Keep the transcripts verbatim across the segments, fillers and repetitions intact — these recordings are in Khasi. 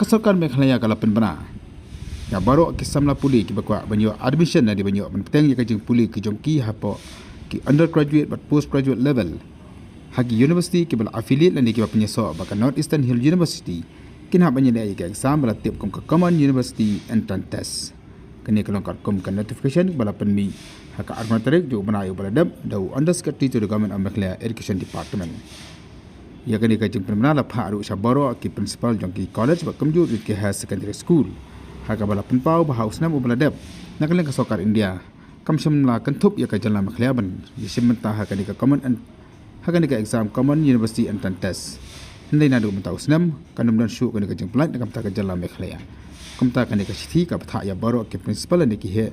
Ka sorkar Meghalaya ka la pynbna ïa baroh ki samla pule kiba kwah ban ïoh admission lane ban ïoh ban bteng ïa ka jingpule ki jong ki hapoh ki undergraduate bad postgraduate level ha ki university kiba la affiliate lane kiba pynïasoh bad ka North Eastern Hill University, kin hap ban ïaleh ïa ka exam ba la tip kum ka Common University Entrance Test. Kane ka long katkum ka notification ba la pynmih ha ka arphew tarik jong u bnai uba la dep da u Under Secretary to the Government of Meghalaya Education Department. Ïa kane ka jingpynbna la phah ruh sha baroh ki principal jong ki college bad kumjuh ruh ki higher secondary school, ha kaba la pynpaw ba ha u snem uba la dep, na ka liang ka sorkar India kam shym la kynthup ïa ka jylla Meghalaya ban ïashim bynta ha kane ka common en- ha kane ka exam Common University Entrance Test. Hynrei naduh mynta u snem kan ym don shuh kane ka jingpyllait na ka bynta ka jylla Meghalaya. Kumta kane ka shithi ka bthah ïa baroh ki principal lane ki heh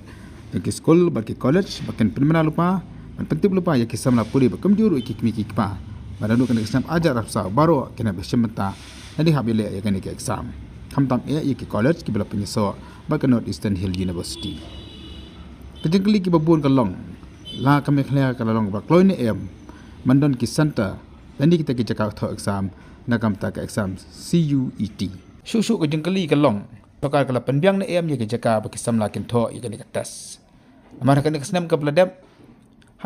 jong ki skul bad ki college ba kin pynbna lypa ban pyntip lypa ïa ki samla pule bad kumjuh ruh ïa ki kmie ki kpa ba naduh kane ka snem ar hajar arphew saw baroh kin hap ïashim bynta lane hap ïaleh ïa kane ka exam, khamtam eh ïa ki college kiba la pynïasoh bad ka North Eastern Hill University. Ka jingkylli kiba bun ka long, la ka Meghalaya ka la long ba kloi ne em ban don ki center lane kita ki jaka thoh exam na ka bynta ka exam C U E T? Shuh shuh ka jingkylli ka long, sorkar ka la pynbiang ne em ïa ki jaka ba ki samla kin thoh ïa kane ka test? Namar ha kane ka snem kaba la dep,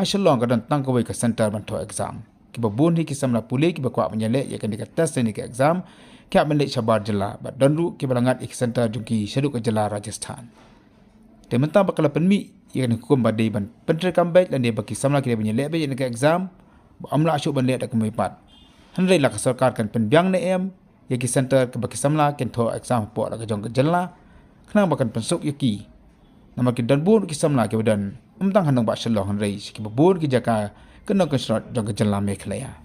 ha Shillong ka don tang kawei ka center ban thoh exam. Kiba bun hi ki samla pule kiba kwah ban ïaleh ïa kane ka test lane ka exam ki hap ban leit shabar jylla bad don ruh kiba la ngat ïa ki center jong ki shaduh ka jylla Rajasthan. Te mynta ba ka la pynmih ïa kane ka hukum ba dei ban pyntreikam beit lane ba ki samla ki dei ban ïaleh beit ïa kane ka exam, ba ym lah shuh ban leh da kumwei pat. Hynrei la ka sorkar kan pynbiang ne em ïa ki center kiba ki samla kin thoh exam hapoh la ka jong ka jylla, khnang ba kan pynsuk ïa ki. Namar ki don bun ki samla kiba don ym tang ha nongbah Shillong hynrei sha kiba bun ki jaka kyndong kynshrot jong ka jylla Meghalaya.